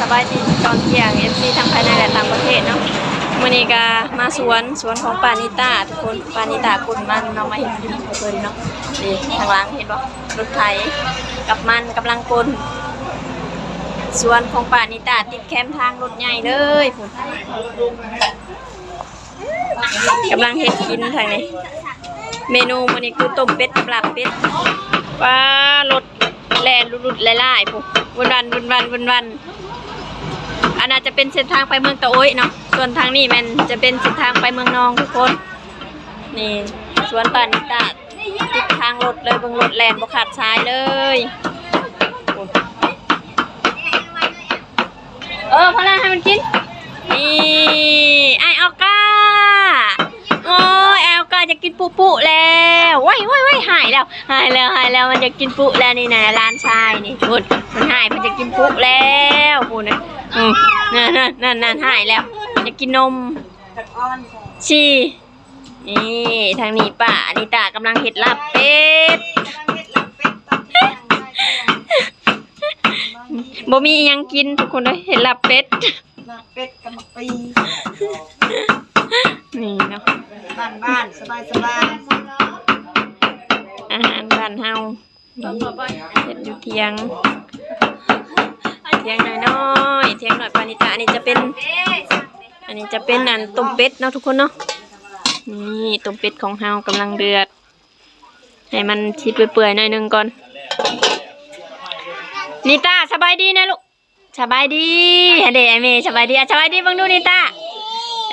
ສະບາຍດີຕອນທ່ຽງ ເອັຟຊີ ທັງພາຍໃນ ແລະ ຕ່າງປະເທດເນາະ. ມື້ນີ້ກະມາສວນ ສວນຂອງປ້ານິຕາທຸກຄົນ. ປ້ານິຕາກົນມັນເນາະ ມາເຮັດກິນໃຫ້ເພິ່ນເນາະ. ນີ້ທາງຫຼັງເຫັນບໍ່? ລົດໄຖກັບມັນກຳລັງກົນ. ສວນຂອງປ້ານິຕາຕິດແຄມທາງລົດໃຫຍ່ເລີຍພຸ້ນ. ກຳລັງເຮັດກິນທາງນີ້. ເມນູມື້ນີ້ຄືຕົ້ມເປັດກັບລາບເປັດ. ວ້າ ລົດແລ່ນລຸດໆຫຼາຍໆ ພຸ້ນ ວຸ່ນວັນ ວຸ່ນວັນ ວຸ່ນວັນ. ອັນນັ້ນຈະເປັນເສັ້ນທາງໄປເມືອງຕາໂອ້ຍເນາະ, ສ່ວນທາງນີ້ແມ່ນຈະເປັນເສັ້ນທາງໄປເມືອງນອງທຸກຄົນ. ນີ້ສວນປ້ານິຕາ ຕິດທາງລົດເລີຍ, ເບິ່ງລົດແລ່ນບໍ່ຂາດສາຍເລີຍ. ເອີ ພໍແລ້ວ ໃຫ້ມັນກິນ. ນີ້ ອ້າຍອອກກາ. ໂອ້ຍ ອ້າຍອອກກາຢາກກິນປຸໆແລ້ວ. ວ້າຍ ວ້າຍ ວ້າຍ ຫາຍແລ້ວ ຫາຍແລ້ວ ຫາຍແລ້ວ. ມັນຢາກກິນປຸແລ້ວນີ້ນະ ຫຼານຊາຍນີ້. ພຸ້ນ ມັນຫາຍ ມັນຢາກກິນປຸແລ້ວ ພຸ້ນນະ. ອືມ ນັ້ນໆໆໆ ຫາຍແລ້ວ ຢາກກິນນົມ. ຊີ້ ນີ້ ທາງນີ້ປ້ານິຕາກຳລັງເຮັດລາບເປັດ. ບໍ່ມີອີ່ຫຍັງກິນທຸກຄົນເອີຍ ເຮັດລາບເປັດ. ລາບເປັດກັບໝາກປີ. ນີ້ເນາະ ບ້ານໆ ສະບາຍໆ ອາຫານບ້ານເຮົາ. ເຮັດຢູ່ຖຽງ ຖຽງນ້ອຍໆ ຖຽງນ້ອຍປ້ານິຕາ. ອັນນີ້ຈະເປັນ ອັນນີ້ຈະເປັນອັນຕົ້ມເປັດເນາະທຸກຄົນເນາະ. ນີ້ຕົ້ມເປັດຂອງເຮົາກຳລັງເດືອດ ໃຫ້ມັນຊິເປື່ອຍໆໜ້ອຍໜຶ່ງກ່ອນ. ນິຕາ ສະບາຍດີແດ່ລູກ. ສະບາຍດີ. ອັນເດ ອ້າຍເມ ສະບາຍດີ. ອາ ສະບາຍດີເບິ່ງດູນິຕາ.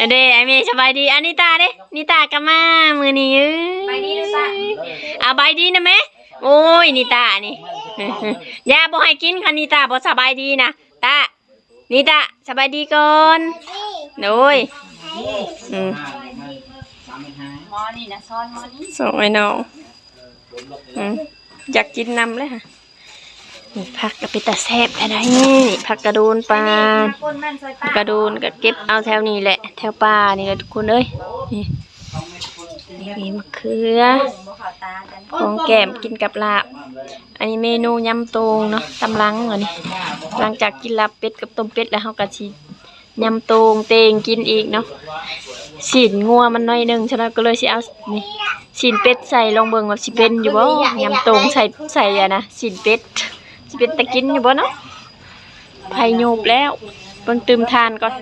ອັນເດ ອ້າຍເມ ສະບາຍດີ. ອາ ນິຕາເດ ນິຕາກໍມາມື້ນີ້. ເອີຍ ສະບາຍດີລູກຕາ. ອາ ສະບາຍດີນະແມ່. ໂອ້ຍ ນິຕານີ້ ຢ່າ ບໍ່ໃຫ້ກິນຄັນນິຕາບໍ່ສະບາຍດີນະ. ຕາ ນິຕາ ສະບາຍດີກ່ອນ. ໂດຍ ອືມ ໝໍນີ້ນະ ສອນໝໍນີ້ ສອນໄອ້ນ້ອງ. ອືມ ຢາກກິນນຳເລີຍຫະ. ນີ້ຜັກກໍເປັນຕາແຊບແທ້ໃດ໋. ນີ້ຜັກກະໂດນປ່າ ມາຄົນມັນຊ່ອຍປ້າ ຜັກກະໂດນກໍເກັບເອົາແຖວນີ້ແຫຼະ ແຖວປ່ານີ້ແຫຼະທຸກຄົນເອີຍ. ນີ້ ນີ້ໝາກເຂືອ ຂອງແກ້ມກິນກັບລາບ. ອັນນີ້ເມນູຍຳໂຕ່ງເນາະ ຕຳຫຼັງ. ອັນນີ້ຫຼັງຈາກກິນລາບເປັດກັບຕົ້ມເປັດແລ້ວ ເຮົາກໍຊິ ຍຳໂຕ່ງເຕ່ງກິນອີກເນາະ. ຊີ້ນງົວມັນໜ້ອຍໜຶ່ງ ສາວນ້ອຍກໍເລີຍຊິເອົານີ້ ຊີ້ນເປັດໃສ່ລອງເບິ່ງວ່າຊິເປັນຢູ່ບໍ່. ຍຳໂຕ່ງໃສ່ ໃສ່ອັນນະ ຊີ້ນເປັດ ຊິເປັນຕາກິນຢູ່ບໍ່ເນາະ. ໄຟໂຍບແລ້ວ ເບິ່ງຕື່ມຖ່ານກ່ອນ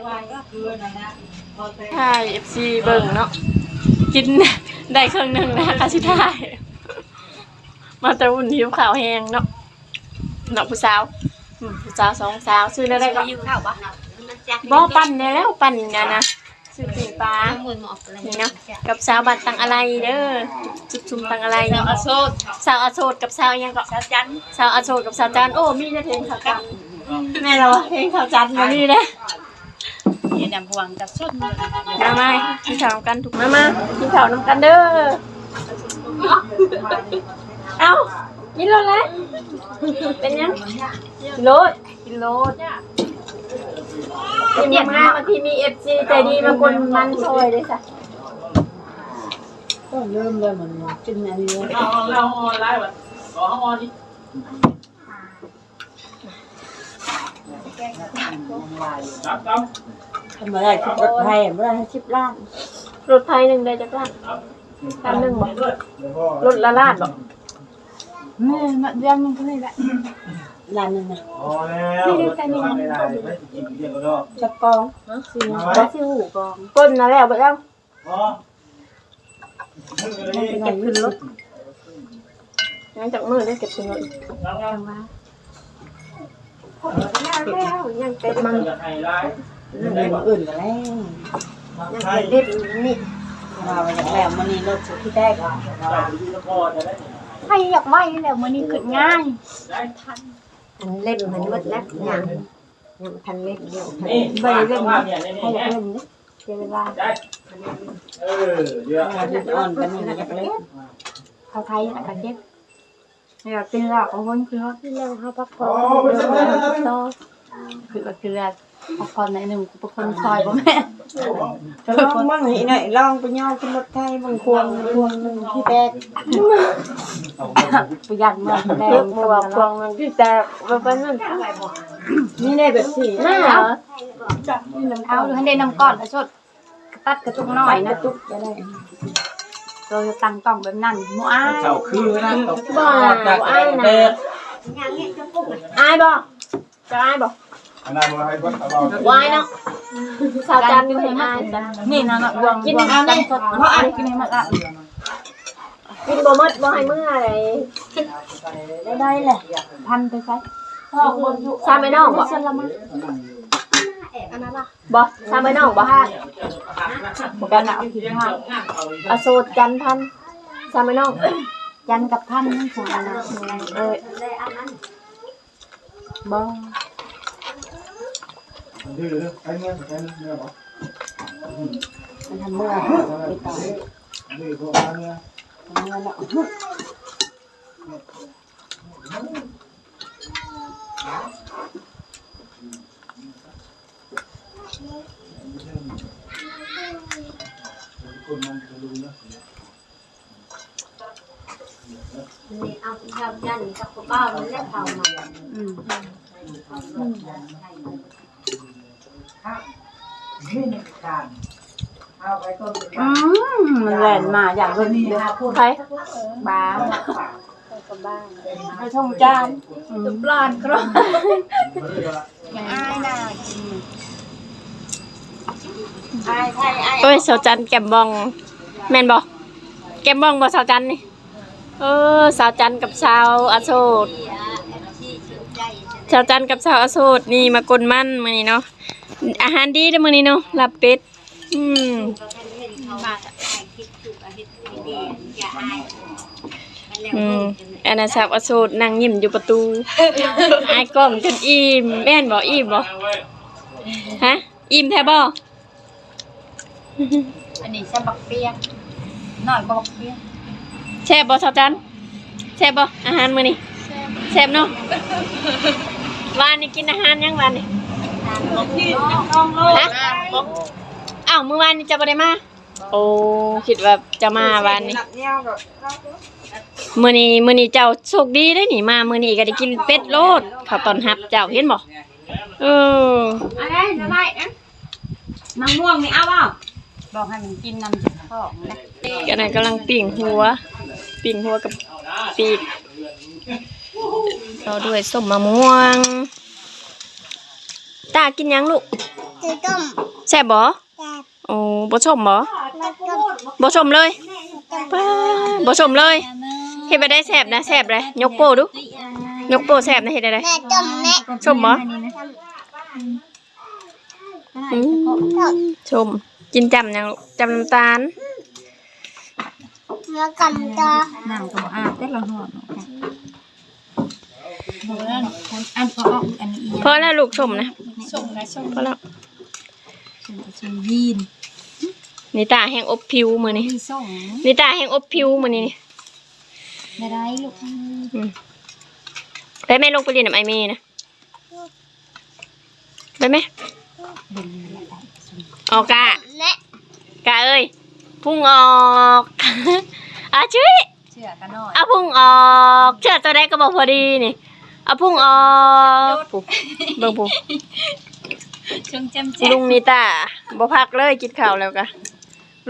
ຖ່າຍເອັຟຊີເບິ່ງເນາະ. ກິນໄດ້ເຄິ່ງໜຶ່ງແລ້ວກໍຊິຖ່າຍ. ມາແຕ່ອຸ່ນຫິວເຂົ້າແຮງເນາະ ເນາະຜູ້ສາວ. ອືມ ຜູ້ສາວສອງສາວ ຊື້ແນວໃດກໍ ຫິວເຂົ້າບໍ່? ບໍ່ ປັ່ນແດ່ແລ້ວ ປັ່ນອັນນະ ຊື້ປີ້ງປາ ນີ້ເນາະ ກັບສາວບ້ານຕັງອາໄລເດີ ຈຸດຊຸມຕັງອາໄລ. ສາວອະໂສດ ສາວອະໂສດກັບສາວຫຍັງເກາະ? ສາວຈັນ ສາວອະໂສດກັບສາວຈັນ. ໂອ້ ມີແຕ່ເພງສາວຈັນ ແມ່ນລະວະ ເພງສາວຈັນບໍ່ມີເດ້. ເຮັດນຳພວງກັບສົດ ມາ ມາກິນເຂົ້ານຳກັນທຸກ ມາ ມາກິນເຂົ້ານຳກັນເດີ. ເອົ້າ ກິນໂລດແຫຼະ ເປັນຫຍັງ ກິນໂລດ ກິນໂລດ. ກິນມາກໆ ທີ່ມີເອັຟຊີໃຈດີມາກົນມັນຊ່ອຍເດ້ຊະ. ກໍເລີ່ມແລ້ວ ມັນກິນອັນນີ້ ເອົາ ເອົາ ເອົາອອນໄລນ໌ ເອົາອອນອີກ. ທຳມະດາ ລົດໄຖບໍ່ໄດ້ສິບລ້ານ. ລົດໄຖໜຶ່ງໄດ້ຈັກລ້ານ? ລ້ານໜຶ່ງບໍ່? ລົດລະລ້ານບໍ່? ແມ່ນ ເດືອນໜຶ່ງເທົ່ານີ້ແຫຼະ ລ້ານໜຶ່ງນະ. ພໍແລ້ວ ນີ້ໄດ້ແຕ່ໜຶ່ງ ຈັກກອງ? ຮະ? ສີ່ ບໍ່ ສີ່ກອງ. ກົ້ນນະແລ້ວເບິດແລ້ວ. ບໍ່ ຍັງເກັບຂຶ້ນລົດ ຍັງຈັກມື້ໄດ້ເກັບຂຶ້ນລົດ ຈັ່ງວ່າ ຍັງເກັບມັນ ມື້ອື່ນກໍແລ້ວ ຍັງເກັບເລັບນີ້ ວ່າຢາກແລ້ວ ມື້ນີ້ລົດສຸດທີ່ແຕກ ໃຜຢາກໄວແລ້ວ ມື້ນີ້ຂຶ້ນງ່າຍ ອັນເລັບມັນໝົດແລ້ວ ຍັງ ຍັງບໍ່ທັນເລັບຢູ່ ບໍ່ໄດ້ເລັບ ໃຜຢາກເລັບເດ້ ເສຍເວລາ ເອີ ເດືອນອ່ອນປານນີ້ກໍຢາກເລັບ ເຂົາໄທແລ້ວກໍເຈັບ ແລ້ວກິນແລ້ວກໍວົນຄືວ່າກິນແລ້ວເຮົາພັກຜ່ອນ ຄືວ່າ ຄືວ່າພັກຜ່ອນໜ້ອຍໜຶ່ງ ເປັນຄົນຊ່ອຍບໍ່ແມ່ນ ກໍລອງເບິ່ງອີກໜ້ອຍ ລອງໄປຍໍຂຶ້ນລົດໄຖເບິ່ງ ພວງ ພວງໜຶ່ງທີ່ແຕກ ບໍ່ຢ້ານເມືອແລ້ວ ເພາະວ່າພວງໜຶ່ງທີ່ແຕກ ບໍ່ປານນັ້ນ. ນີ້ແຫຼະແບບນີ້ນະ ເອົາ ເອົາ ໃຫ້ໄດ້ນ້ຳກ້ອນລະສົດ ຕັດກະຕຸກນ້ອຍນະ ຕຸກກໍໄດ້ ໂຕຕັ້ງກ້ອງແບບນັ້ນ ໝູອ້າຍ ເຈົ້າຄືນະ ບໍ່ ບໍ່ອາຍນະ ອາຍບໍ່? ຈະອາຍບໍ່? ອັນນັ້ນບໍ່ໃຫ້ເບິ່ງ ອາຍເນາະ ສາວຈັນຄືເຫັນອາຍ ນີ້ນະ ເນາະ ບ່ວງ ກິນ ບ່ວງ ອັນນີ້ ກິນໃຫ້ໝົດລະ ກິນບໍ່ໝົດບໍ່ໃຫ້ເມືອໃດ ໄດ້ແຫຼະ ພັນໄປໃສ ຊາມແມ່ນ້ອງບໍ່? ອັນນັ້ນລະ ບໍ່ ຊາມແມ່ນ້ອງບໍ່? ບໍ່ກັນນະ ອະໂສດ ຈັນ ພັນ ຊາມແມ່ນ້ອງ ຈັນກັບພັນ ມັນສອງອັນນະ ເອີ ບໍ່ ມັນທຳເມື່ອ ເມື່ອເນາະ ນີ້ເອົາເຂົ້າຈັນກັບເຂົ້າເບົານັ້ນແຫຼະເຂົ້າມາ ອືມ ອືມ ມັນແລ່ນມາຢ່າງເບິ່ງ ໃຜ? ບາ ໄປສົ່ງຈານ ອືມ ບານ ອາຍນະ ອາຍ ອາຍ ໂອ້ຍ ສາວຈັນແກ້ມບ່ອງ ແມ່ນບໍ່? ແກ້ມບ່ອງບໍ່ ສາວຈັນນີ້? ເອີ ສາວຈັນກັບສາວອະໂສດ ສາວຈັນກັບສາວອະໂສດນີ້ມາກົນມັນມື້ນີ້ເນາະ ອາຫານດີເດີ້ມື້ນີ້ເນາະ ລາບເປັດ ອືມ ອືມ ອັນນັ້ນສາວອະໂສດນັ່ງຍິ້ມຢູ່ປະຕູ ອາຍກ້ອງຈົນອີ່ມ ແມ່ນບໍ່? ອີ່ມບໍ່? ຮະ? ອີ່ມແທ້ບໍ່? ອັນນີ້ແຊບບັກເປຍ ນ້ອຍກວ່າບັກເປຍ ແຊບບໍ່ສາວຈັນ? ແຊບບໍ່ອາຫານມື້ນີ້? ແຊບ ແຊບເນາະ ວານນີ້ກິນອາຫານຫຍັງວານນີ້? ຮະ? ອ້າວ ມື້ວານນີ້ເຈົ້າບໍ່ໄດ້ມາ? ໂອ້ ຄິດວ່າຈະມາວານນີ້ ມື້ນີ້ ມື້ນີ້ເຈົ້າໂຊກດີເດ້ນີ້ ມາມື້ນີ້ກໍໄດ້ກິນເປັດໂລດ ເຂົາຕ້ອນຮັບເຈົ້າ ເຫັນບໍ່? ເອີ ອັນນັ້ນ ໝາກມ່ວງນີ້ເອົາບໍ່? ບອກໃຫ້ມັນກິນນຳທ້ອງນະ ອັນນັ້ນກຳລັງປີ້ງຫົວ ປີ້ງຫົວກັບປີກ ຕໍ່ດ້ວຍສົ້ມໝາກມ່ວງ ຕາກິນຫຍັງລູກ? ແຊບບໍ່? ໂອ້ ບໍ່ສົ້ມບໍ່? ບໍ່ສົ້ມເລີຍ ປ້າ ບໍ່ສົ້ມເລີຍ ເຮັດແບບໃດແຊບນະ? ແຊບເລີຍ ຍົກໂປ້ດູ ຍົກໂປ້ແຊບນະ ເຮັດແບບໃດ? ສົ້ມບໍ່? ອືມ ສົ້ມ ກິນຈ້ຳຫຍັງລູກ? ຈ້ຳນ້ຳຕານ ນ້ຳກໍບໍ່ອາບ ແຕ່ລະຮ້ອນ. ພໍແລ້ວລູກ ສົ້ມນະ ສົ້ມນະ ສົ້ມ ພໍແລ້ວ ສົ້ມ ສົ້ມຢີນ ນິຕາແຮງອົບຜິວມື້ນີ້ ນິຕາແຮງອົບຜິວມື້ນີ້ນີ້ ໄດ້ໆລູກ ອືມ ໄປແມ່ ລົງໄປຫຼິ້ນນຳອ້າຍເມນະ ໄປແມ່ ອອກກະ ກະເອີຍ ພຸງອອກ ອາຈຸ້ຍ ເສື້ອກະນ້ອຍ ອາພຸງອອກ ເສື້ອໂຕໃດກໍບໍ່ພໍດີນີ້ ອາພຸງອອກ ເບິ່ງພຸ້ນ ລຸງນິຕາບໍ່ພັກເລີຍ ກິນເຂົ້າແລ້ວກະ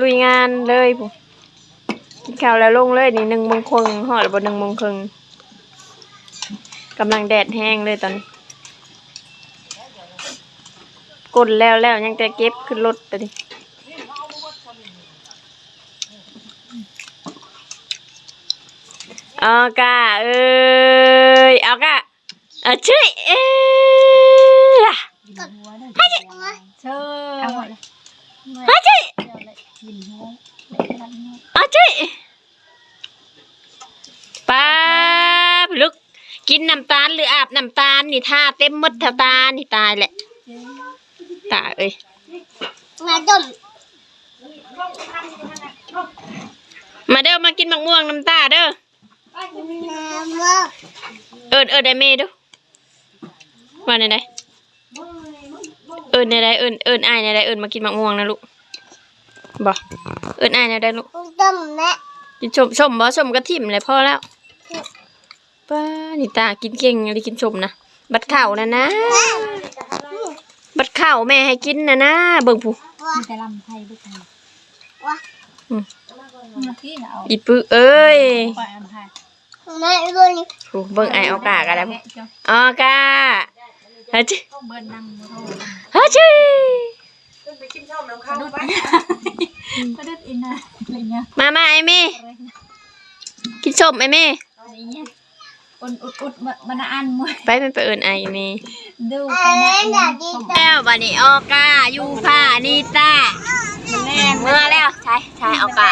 ລຸຍງານເລີຍພຸ້ນ ກິນເຂົ້າແລ້ວລົງເລີຍນີ້ ໜຶ່ງໂມງເຄິ່ງ ຮອດແລ້ວບໍ່ ໜຶ່ງໂມງເຄິ່ງ ກຳລັງແດດແຮງເລີຍຕອນນີ້ ກົນແລ້ວແລ້ວ ຍັງແຕ່ເກັບຂຶ້ນລົດຕອນນີ້. ອອກກະເອີຍ ອອກກະ ອາຈຸ້ຍ ເອີຍ ຮາຈິ ເຊີ ຮາຈິ ອາຈຸ້ຍ ປ້າ ລູກ ກິນນ້ຳຕານ ຫຼື ອາບນ້ຳຕານນີ້ ທາເຕັມໝົດ ທາຕານີ້ ຕາຍແຫຼະ ຕາເອີຍ ມາດົມ ມາເດີ ມາກິນໝາກມ່ວງນຳຕາເດີ ເອີ້ນ ເອີ້ນໄອ້ເມດູ ວ່າແນວໃດ? ເອີ້ນແນວໃດ? ເອີ້ນ ເອີ້ນອ້າຍແນວໃດ? ເອີ້ນມາກິນໝາກມ່ວງນະລູກ ບໍ່? ເອີ້ນອ້າຍແນວໃດລູກ? ສົ້ມແມ່ ກິນສົ້ມ ສົ້ມບໍ່? ສົ້ມກໍຖິ້ມແຫຼະ ພໍແລ້ວ. ປ້າ ນິຕາກິນເກັ່ງອີ່ຫຼີ ກິນສົ້ມນະ ບັດເຂົ້ານັ້ນນະ ເຂົ້າແມ່ໃຫ້ກິນນະນາ ເບິ່ງຜູ້ ມີແຕ່ລຳໄທເບິດ ອືມ ມາກິນເອົາ ອີປຶເອີຍ ໄປອັນໄທ ແມ່ເບິ່ງ ຜູ້ ເບິ່ງອ້າຍອອກາກໍໄດ້ ອອກາ ຮະຈິ ເບິ່ງນັ່ງບໍ່ໂທ ຮະຈິ ປະດຸດອີນາ ມາ ມາ ອ້າຍເມ ກິນສົ້ມອ້າຍເມ ອຸດໆ ມາ ມານະອັນ ໄປ ແມ່ນໄປເອີ້ນອ້າຍເມ ດູໄປນະອັນ ແລ້ວບັດນີ້ອອກາ ຢູຟາ ນີຕາ ເມືອແລ້ວ ໃສ ໃສ ອອກາ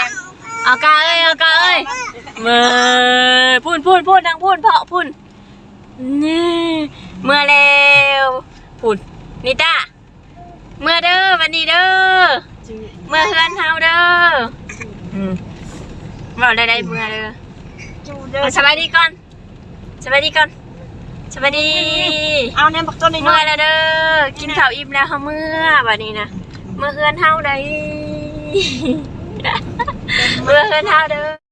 ອອກາເອີຍ ອອກາເອີຍ ເມີ ພຸ້ນ ພຸ້ນ ພຸ້ນ ທາງພຸ້ນ ເພາະພຸ້ນ ນີ້ ເມືອແລ້ວ ພຸ້ນ ນີຕາ ເມືອເດີ ບັດນີ້ເດີ ເມືອເຮືອນເຮົາເດີ ອືມ ເວົ້າໄດ້ ໄດ້ເມືອເດີ ເອົາ ສະບາຍດີກ່ອນ ສະບາຍດີກ່ອນ ສະບາຍດີ ເອົາແນມບັກຕົ້ນນ້ອຍໆ ເມືອແລ້ວເດີ ກິນເຂົ້າອີ່ມແລ້ວເຮົາເມືອ ບັດນີ້ນະ ເມືອເຮືອນເຮົາໄດ໋ ເມືອເຮືອນເຮົາເດີ.